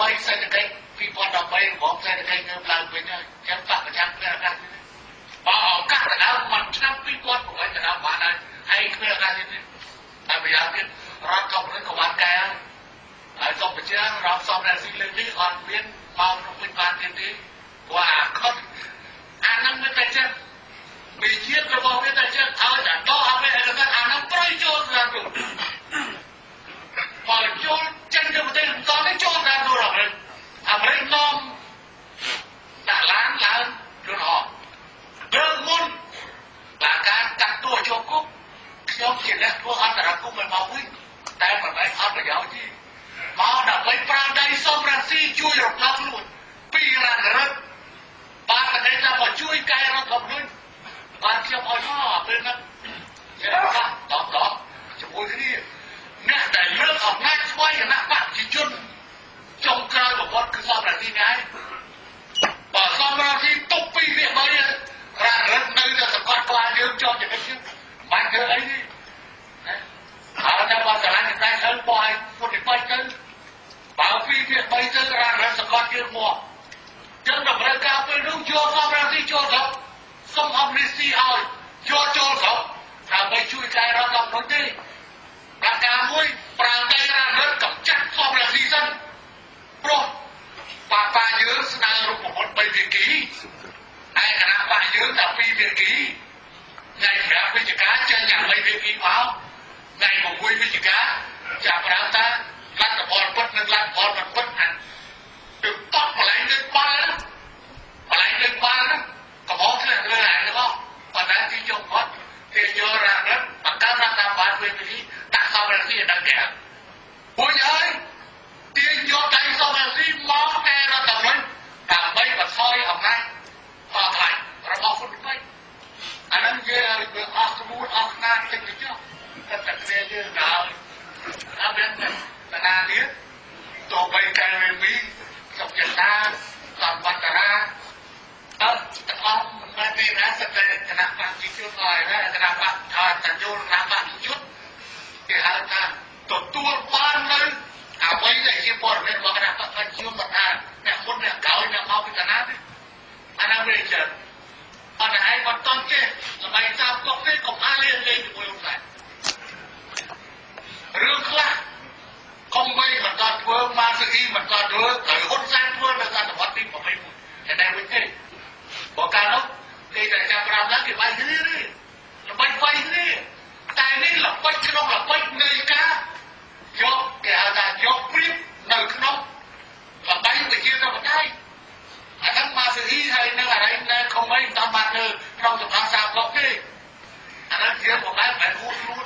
2013សេដ្ឋកិច្ច2013របបសេដ្ឋកិច្ចងើបឡើងវិញហើយចឹងបកប្រចាំគ្មានឱកាសទេបើឱកាសដដើមមកឆ្នាំ2008ដដើមបានហើយហើយគ្មានឱកាសទៀតទេតែម្យ៉ាងទៀតរដ្ឋធម្មនុញ្ញក៏បានកែហើយសូមបញ្ជាក់រដ្ឋសំរងស៊ីលើកនេះអត់មានមកក្នុងពេញបានទៀតទេព្រោះអាខុសអានឹងមិនតែចឹងវិជារបស់វាតែចឹងឲ្យតែដកអត់ឯកសារអានឹងប្រយចូលស្រាប់ទូបើចូលចេញទៅប្រទេសតនេះចូលតាមទូអាមេរិកអាមេរិកនាំដាក់ឡានឡើងយន្តហោះលើមុនបាការកាត់តួជាប់គុកខ្ញុំជាអ្នកធ្វើអន្តរាគមន៍មិនមកវិញតែមិនមែនអត់ប្រយោជន៍ទេមកដើម្បីប្រើដៃសំរងស៊ីជួយរំដោះខ្លួនពីរ៉ានរឹតបានប្រទេសថាមកជួយកែរដ្ឋធម្មនុញ្ញបានខ្ញុំឲ្យមកពេលហ្នឹងជាថាតបតជាមួយគ្នាអ្នកដែលលើកអំណាចស្វ័យគណៈបក្សប្រជាជនចុងក្រោយបំផុតគឺសំរងស៊ីនេះឯងបើសំរងស៊ីទុក2ភាគ3រ៉ានរឹតនៅតែសង្កត់ក្បាលយើងជាប់ចំណុចយើងមិនធ្វើអីទេណាហើយតែបើស្រឡាញ់តែទៅបោះឲ្យពុទ្ធិបាច់ទៅបើ2ភាគ3ទៅរ៉ានរឹតសង្កត់យើងមកចឹងតម្រូវការពេលនោះយកសំរងស៊ីចូលស្រុកសុំអមនីស៊ីឲ្យយកចូលស្រុកដើម្បីជួយកែរដ្ឋធម្មនុញ្ញទេប្រការមួយប្រើដៃរ៉ានរឹតកម្ចាត់សំរងស៊ីសិនព្រោះប៉ាប៉ាយើងស្នើរូបមន្ត3ភាគីឯគណៈបកយើងតែ2ភាគីថ្ងៃ5វិច្ឆិកាចេញយ៉ាង3ភាគីមកថ្ងៃ6វិច្ឆិកាចាប់ប្រើតាលទ្ធផលពិតនិងលទ្ធផលមិនពិតអានទៅតក់ម្លែងទៅបាល់ម្លែងទៅបាល់កំហុសធ្លាក់លើឯងទាំងអស់ប៉ុន្តែទីចុងគាត់គេយករ៉ារិតបង្កើតរដ្ឋាភិបាលវិញពីដាក់សំរងស៊ីដល់គេពួកហើយទាញយកដៃសំរងស៊ីមកកែរដ្ឋធម្មនុញ្ញដើម្បីបន្ថយអំណាចអស់ថ្លៃរបស់ហ៊ុនពេញអានឹងគេឲ្យវាអស់ក្បួនអស់ខ្នាតតិចទៅចុះតែតែគ្នាយើងដល់អត់មានតាណាទៀតតបីកែមីសុកចតាសំវត្តរាអត់ទាំងអស់មិនមែនទេណាសិតតែគណៈបក្សប្រជាជនហើយណាគណៈបក្សថាតយល់គណៈបក្សប្រជាជនគេហៅថាទទួលបាននៅអ្វីដែលជាព័ត៌មានរបស់គណៈបក្សប្រជាជនមកថាអ្នកមុនអ្នកក្រោយអ្នកមកពីតាណាទេអាណាវាចឹងអត់ឯងមិនតន់ចេះល្បីសាបកុកទេកុំអាលៀនលេងជាមួយហ៊ុនសែនរឿងខ្លះកុំបីមិនតន់ធ្វើម៉ាស៊ីមិនតន់ធ្វើត្រូវហ៊ុនសែនធ្វើនៅសតវត្សទី21តែវិញទេបើកាលនោះគេតែចាប់ប្រាំឡើងគេវាយគ្នាទេល្បិចវាយគ្នាតែនេះល្បិចក្នុងល្បិចនៃការយកគេហៅថាយកព្រៀបនៅក្នុងល្បែងប្រជាធិបតេយ្យអាហ្នឹងម៉ាស៊ីហើយនឹងអរិយនៅខំអីមិនតាមបាននៅក្នុងសភាសាប្លុកទេអាហ្នឹងជាប្រហែលមិនគួរខ្លួន